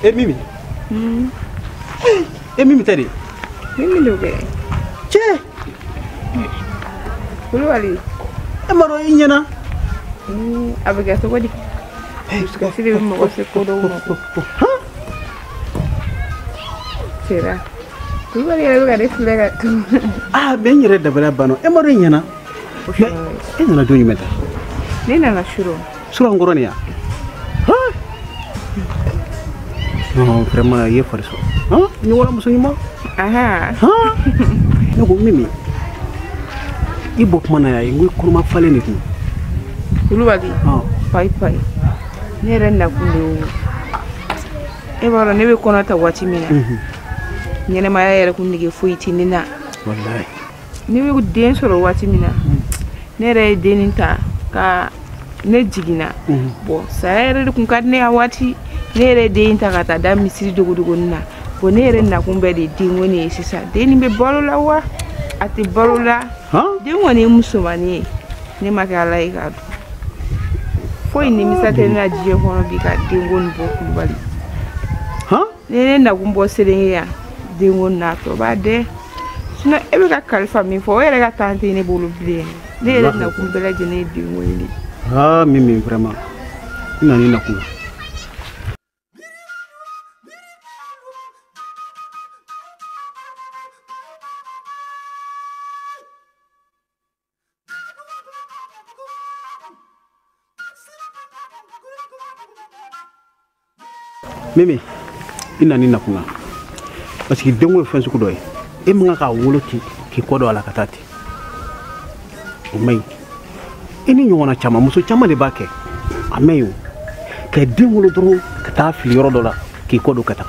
E Mimi. E Mimi tɛ de? Mimi de kɛ. Cɛ. Kulubali. E ma dɔn i ɲɛna. A bɛ kɛ cogo di? Dusukasi de bɛ mɔgɔ se ko dɔw ma. Sera. Kulubali yɛrɛ bɛ ka ne filɛ ka tun. Ah, mais n yɛrɛ dabaliya banna. E ma dɔn i ɲɛna. E nana don jumɛn ta? Ne nana surɔ. Surɔ n kɔrɔ nin ya? Non, vraiment, i ye fari sɔrɔ. Han? Ni wala muso ɲuman. Aha. Han? Ne ko Mimi, i bɔ kuma na yan, n ko i kɔnɔma falen de tun. Kulubali. Payi payi. Ne yɛrɛ nakun de y'o ye. E b'a dɔn ne bɛ kɔnɔ ta waati min na. Ɲɛnɛmaya yɛrɛ kun nege foyi tɛ ne na. Walayi. Ne bɛ den sɔrɔ waati min na. Ne yɛrɛ ye den nin ta ka ne jiginna. Bon, saya yɛrɛ de kun ka di ne ye a waati. Ne yɛrɛ ye den ta ka taa da misiri dogodogonin na. Bon, ne yɛrɛ nakun bɛɛ de ye denko nin ye sisan. Den nin bɛ balo la wa? A tɛ balo la. Den kɔni ye musomanin ye. Ne ma kɛ Ala ye k'a dun. Foyi nimisa tɛ ne na diɲɛ kɔnɔ bi ka denko nin bɔ Kulubali. Ne ye ne nakun bɔ Selenge yan, denko nin n'a tɔ b'a dɛ. Sinon e bɛ ka kalifa min fɔ, o yɛrɛ ka temps tɛ ne bolo bilen. Ne yɛrɛ nakun bɛɛ lajɛlen ye denko in de ye. Ah, Mimi, vraiment. I nana i nakun na. Mimi, i nana i nakun na. Parce que denko ye fɛn sugu dɔ ye. E man kan k'a wolo ten k'i kɔ don a la ka taa ten. O man ɲi. I ni ɲɔgɔnna caman, muso caman de b'a kɛ. A man ɲi o. Ka den wolo dɔrɔn ka taa fili yɔrɔ dɔ la k'i kɔ don ka taa.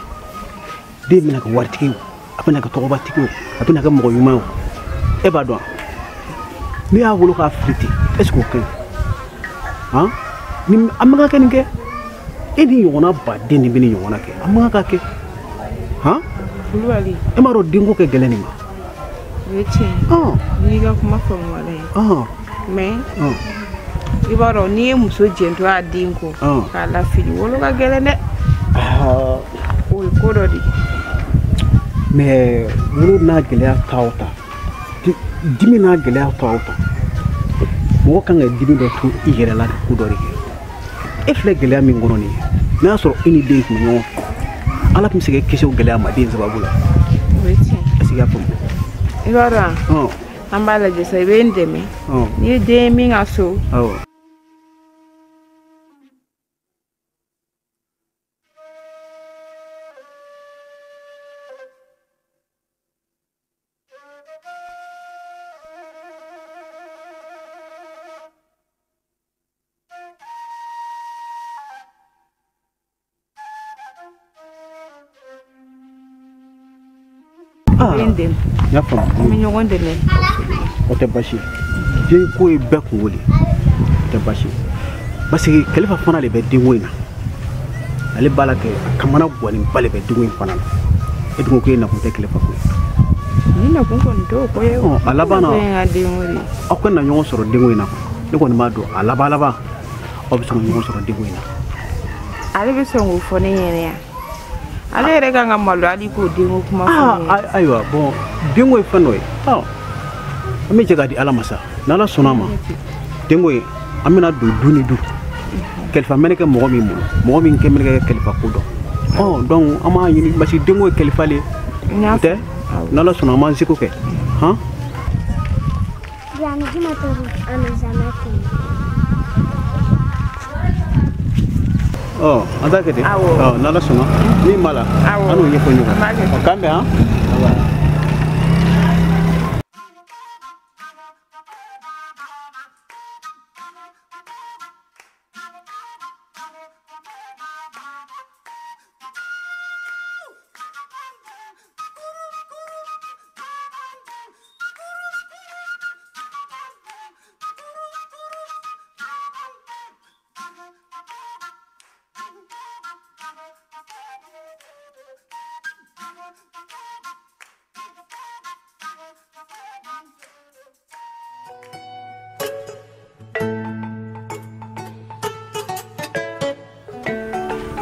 Den bɛna kɛ waritigi ye o, a bɛna kɛ tɔgɔbatigi ye o, a bɛna kɛ mɔgɔ ɲuman ye o. E b'a dɔn wa? N'i y'a wolo k'a fili ten, est ce que o ka ɲi? Han? Ni a man kan ka nin kɛ. E ni ɲɔgɔnna baden de bɛ ni ɲɔgɔnna kɛ. A man kan ka kɛ. Han? Kulubali. E m'a dɔn denko kɛ gɛlɛn nin ma. O ye tiɲɛ ye. N'i y'i ka kuma faamu walayi. Mais i b'a dɔn n'i ye muso jɛntɔ a den kɔ k'a lafili wolo ka gɛlɛn dɛ. O ye ko dɔ de ye. Mais wolo n'a gɛlɛya ta o ta, dimi n'a gɛlɛya ta o ta, mɔgɔ kan ka dimi dɔ to i yɛrɛ la ka ko dɔ de kɛ. E filɛ gɛlɛya min kɔnɔ nin ye, n'a y'a sɔrɔ e ni den tun bɛ ɲɔgɔn fɛ, Ala tun bɛ se k'e kisi o gɛlɛya ma den sababu la. O ye tiɲɛ. Est ce que i y'a faamu? I b'a dɔn an b'a lajɛ sa, i bɛ n dɛmɛ. N'i ye den ye min ka so. Awɔ. N dɛmɛ. N y'a faamu. An bɛ ɲɔgɔn dɛmɛ. O tɛ baasi ye. Den ko ye bɛɛ kungo de ye. O tɛ baasi ye. Parce que Kalifa fana de bɛ denko in na. Ale b'a la kɛ a kamana gannen de bɛ denko in fana na. E dun ko k'e nakun tɛ Kalifa ko ye. Ne nakun kɔni t'o ko ye o. A laban na. Ne nakun ye n ka denko de ye. Aw ka na ɲɔgɔn sɔrɔ denko in na. Ne kɔni b'a dɔn a laban laban aw bɛ sɔn ka ɲɔgɔn sɔrɔ denko in na. Ale bɛ sɔn k'o fɔ ne ɲɛna yan. Ale yɛrɛ kan ka malo hali k'o denko kuma fɔ ne ɲɛna. Ayiwa bon denko ye fɛn dɔ ye. An bɛ jɛ k'a di Ala ma sa. N'Ala sɔnna a ma denko ye an bɛna don du ni du. Kalifa mɛnɛ kɛ mɔgɔ min bolo, mɔgɔ min kɛ mɛnɛ kɛ kalifa ko dɔn. Donc an b'a ɲini parce que denko ye kalifa le ye. Tɛ n'Ala sɔnna an b'an seko kɛ. Han? An t'a kɛ ten. N'Ala sɔnna min b'a la an n'o ɲɛfɔ ɲɔgɔn ye. K'an bɛn han?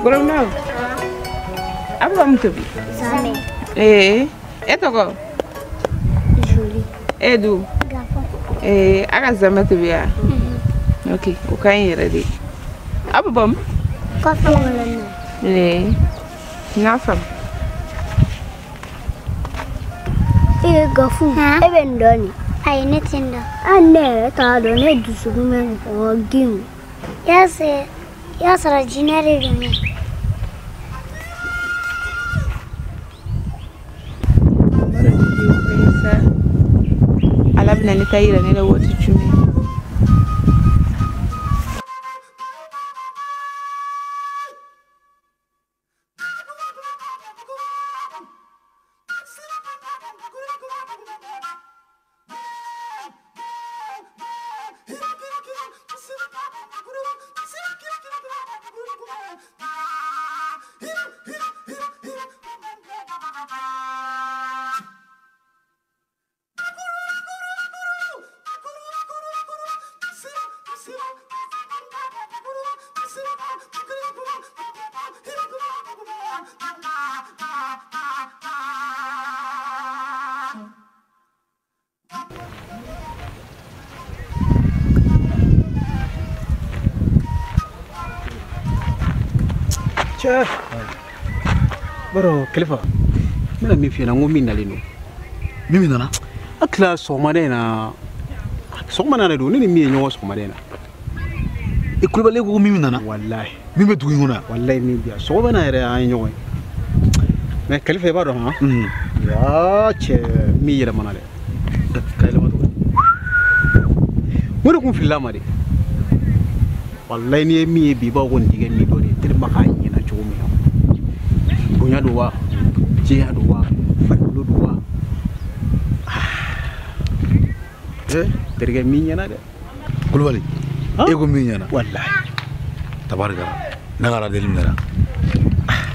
Goronaw. A bɛ ka mun tobi? Zamɛ. Ee, e tɔgɔ? Jolie. E dun? Gafo. Ee, a ka zamɛ tobi wa? Ok, o ka ɲi yɛrɛ de. A bɛ bɔ min? Kɔfɛ wolo na. Ee, n y'a faamu. Ee Gafu, e bɛ nin dɔn nin? Ayi, ne tɛ nin dɔn. Hali ne yɛrɛ t'a dɔn, ne dusukun bɛ mɔgɔ gin. I y'a sɔrɔ jinɛ de don ne. Ala bɛna ne ta yira ne la waati jumɛn? Cɛ baro Kalifa, n bɛna min f'i ɲɛna, n ko min nalen don. Min nana? A tila sɔgɔmada in na, sɔgɔmada de don, ne ni min ye ɲɔgɔn sɔgɔmada in na. E Kulubali ko min nana? Walahi. Min bɛ dugu in kɔnɔ yan? Walahi min bɛ yan, sɔgɔmada yɛrɛ an ye ɲɔgɔn ye. Mais Kalifa i b'a dɔn han? Yaa cɛ, min yɛlɛmana dɛ. Ka yɛlɛma cogo di? O de kun filila ma de. Walahi n'i ye min ye bi i b'a fɔ ko nin tɛ kɛ min dɔ de ye, tellement k'a ɲɛna cogo min na. Bonya don wa, jɛya don wa, farikolo don wa. Terikɛ min ɲɛna dɛ. Kulubali, e ko min ɲɛna? Walahi. Tabarika, ne ka Ala deli minɛra.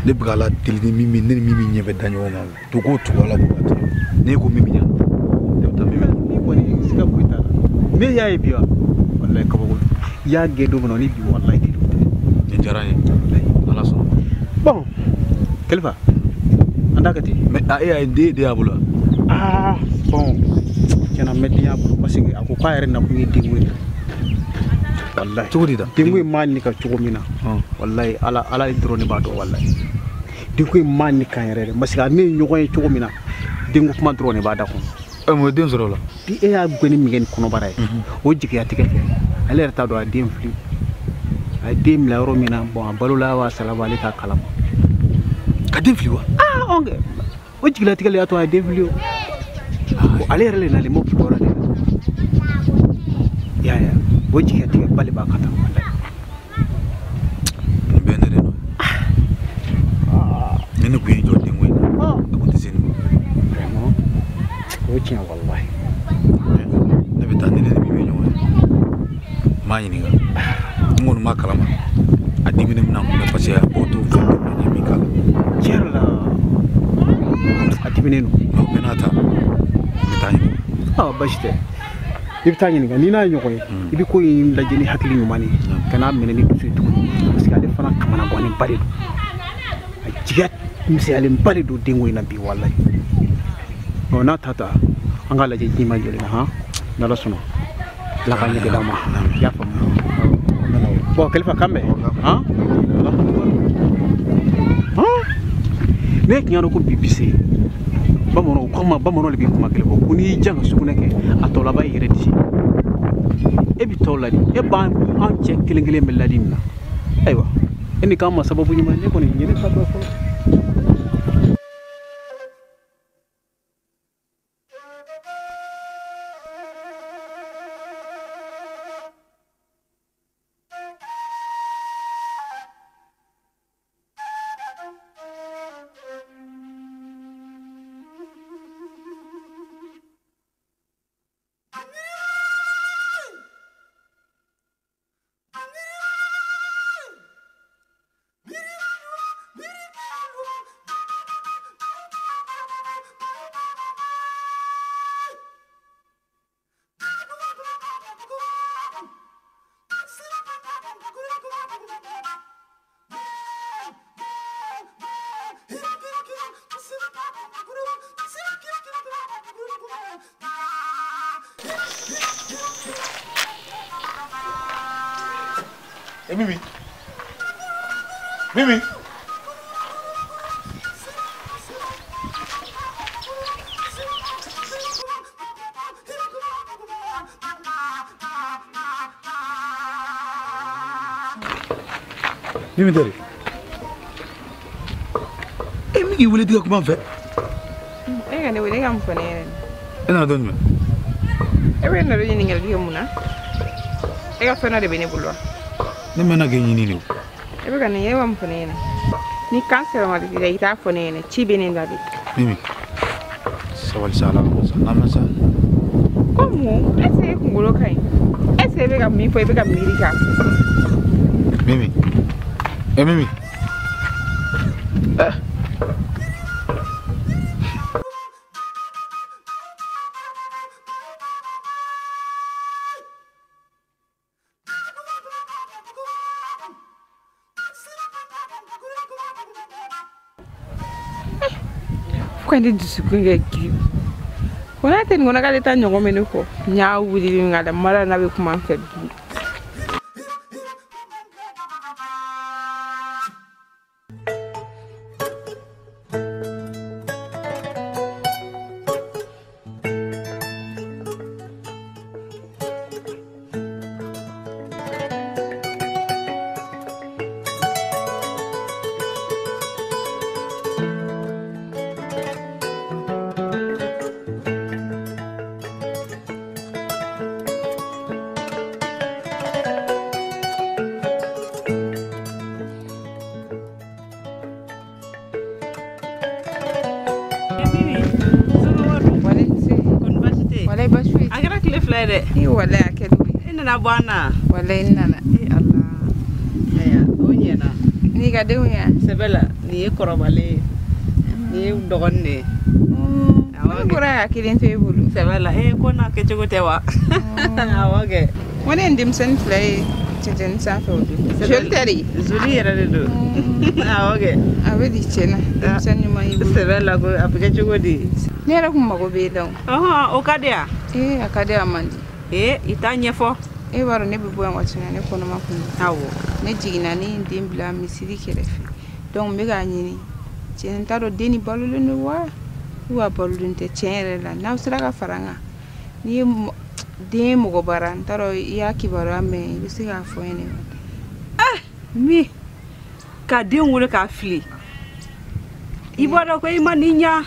Ne bɛ ka Ala deli ni min ne ni min ɲɛ bɛ da ɲɔgɔn kan. To k'o tugu Ala k'o ka ne ko min ɲɛna. Ne bɛ taa min ɲɛna. Ni kɔni siga foyi t'a la. Ne y'a ye bi wa? Walahi kabako. I y'a gɛn don min na ni bi walahi kelen tɛ. Nin diyara n ye. Ala sɔnna. Bon, Kalifa, an t'a kɛ ten. Mais e y'a ye den y'a bolo wa? Ah bon, tiɲɛna n bɛ den y'a bolo parce que a ko k'a yɛrɛ nakun ye denko ye. Walahi. Cogo di da? Denko in maa nin kan cogo min na. Walahi Ala Ala dɔrɔn de b'a dɔn walahi. Denko in maa nin kan yɛrɛ de parce que ne ye ɲɔgɔn ye cogo min na, denko kuma dɔrɔn de b'a da kɔnɔ. Ɛ mun ye den sɔrɔ o la? Bi e y'a gɛnni min kɛ ni kɔnɔbara ye, o jigiyatigɛ fɛ, ale yɛrɛ t'a dɔn a ye den fili. A ye den bila yɔrɔ min na, bon a balola wa sala wa ale t'a kalama. Ka den fili wa? Ah ɔn kɛ, o jigilatigɛ de y'a to a ye den fili o. Ale yɛrɛ de nalen m'o kibaruya de la. I y'a ye wa? O jigilatigɛ ba de b'a kan tan walahi. Nin bɛɛ ne de nɔ ye. Ni ne kun ye jɔ denko in na, a kun tɛ se nin ma. Vraiment, o ye tiɲɛ walahi. Ne bɛ taa ni ne ni min bɛ ɲɔgɔn ye. N m'a ɲininka. N kɔni m'a kalama. A diminen bɛna n kunbɛn parce que a bɔ to fɛn dɔ n ye min k'a la. Tiɲɛ yɛrɛ la, a diminen don. Mais o bɛɛ n'a ta, n bɛ taa ɲininka. Ah baasi tɛ. I bɛ taa ɲininka n'i n'a ye ɲɔgɔn ye, i bɛ ko in lajɛ ni hakili ɲuman ye, ka n'a minɛ ni dusu ye tuguni parce que ale fana kamanagannen de don. A jigiya misɛnyalenba de don denko in na bi walahi. Ɔ n'a ta an k'a lajɛ ji ma jɔlen na han, n'Ala sɔnna. Ala k'a ɲɛ d'an ma. I y'a faamu. Bon Kalifa k'an bɛn han. Ne tun y'a dɔn ko bi bi se. Bamananw kuma bamananw de bɛ kuma kelen fɔ ko n'i y'i jan ka sugunɛ kɛ a tɔ laban i yɛrɛ disi. E bɛ tɔw ladi, e b'an an cɛ kelen kelen bɛ ladi nin na. Ayiwa, e ni k'an ma sababu ɲuman ye, ne kɔni ye ne ta dɔn fɔlɔ. Miri! E Mimi. Mimi. Mimi tɛ de. E min k'i wele i tɛ ka kuma n fɛ. E ka ne wele e ka mun fɔ ne ɲɛna? E nana don jumɛn? E bɛ na ɲininkali kɛ mun na? E ka fɛn dɔ de bɛ ne bolo wa? Ne mɛnna k'e ɲini de o. E bɛ ka nin e b'a mun fɔ ne ɲɛna? Ni kan sɛbɛn t'i la i t'a fɔ ne ɲɛna ci bɛ ne la de. Mimi sabali sa Ala kama sa n'an ma sa. Ko mun? Est ce que e kunkolo ka ɲi? Est ce que e bɛ ka min fɔ i bɛ ka miiri k'a fɔ? Mimi. E Mimi. Eh. Fo ka ne dusukun kɛ girin. Ko n'a tɛ nin kɔnɔ k'ale ta ɲɔgɔn bɛ ne kɔ. N y'a wuli nka da mara n'a bɛ kuma n fɛ bilen. Walayi a kɛlen. I nana bɔ an na. Walayi n nana. Ee Ala. Ayiwa o ɲɛna. N'i ka denw ye? Sɛbɛ la nin ye kɔrɔbalen ye. Nin ye dɔgɔnin de ye. Ne bɔra k'a kelen to e bolo. Sɛbɛ la ee ko n'a kɛcogo tɛ wa? Awɔ kɛ. Ko ne ye n denmisɛnnin fila ye cɛncɛnni sanfɛ o don. Joli tɛ de? Joli yɛrɛ de don. Awɔ kɛ. A bɛ di tiɲɛ na denmisɛnnin ɲuman y'i bolo. Sɛbɛ la ko a bɛ kɛ cogo di? Ne yɛrɛ kun mago b'e la o. Ɔhɔn o ka di yan? Ee a ka di a man di. Ee i t'a ɲɛfɔ. E b'a dɔn ne bɛ bɔ yan waati min na ne kɔnɔma kun don. Awɔ. Ne jiginna ne ye n den bila misiri kɛrɛfɛ. Donc n bɛ k'a ɲini. Tiɲɛ n t'a dɔn den nin balolen don wa ou a balolen tɛ tiɲɛ yɛrɛ la n'aw sera ka fara n kan n'i ye den mɔgɔ bara n t'a dɔn i y'a kibaruya mɛn i bɛ se k'a fɔ n ɲɛna. Eh min ka den wolo k'a fili. I b'a dɔn ko i ma nin ɲa.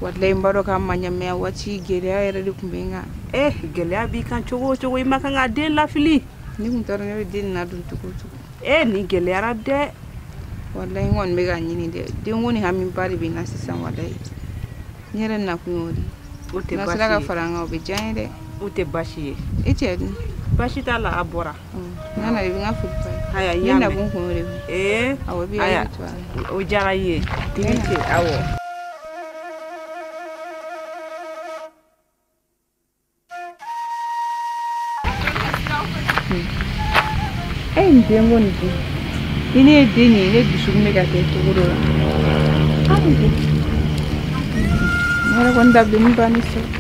Walayi n b'a dɔn k'a ma ɲa mais a waati gɛlɛya yɛrɛ de tun bɛ n kan. Eh gɛlɛya b'i kan cogo o cogo i ma kan ka den lafili. Ne tun t'a dɔn ne bɛ den ladon cogo o cogo. Eh nin gɛlɛyara dɛ. Walayi n kɔni bɛ k'a ɲini dɛ denko ni hamiba de bɛ n na sisan walayi. N yɛrɛ nakun y'o de ye. O tɛ baasi ye. N'a sera ka fara n kan o bɛ diya n ye dɛ. O tɛ baasi ye. E cɛ dun? Baasi t'a la a bɔra. N'a nana i bɛ n ka foli f'a ye. Ayiwa n y'a mɛn. Ne nakun kun y'o de ye. Ee awɔ i b'i hakili to a la. O diyara i ye. I ni ce awɔ. E ye nin denko nin di ni ne ye den ye ne dusukun bɛ ka kɛ cogo dɔ la. Ne yɛrɛ kɔni dabilennin banni sɔrɔ.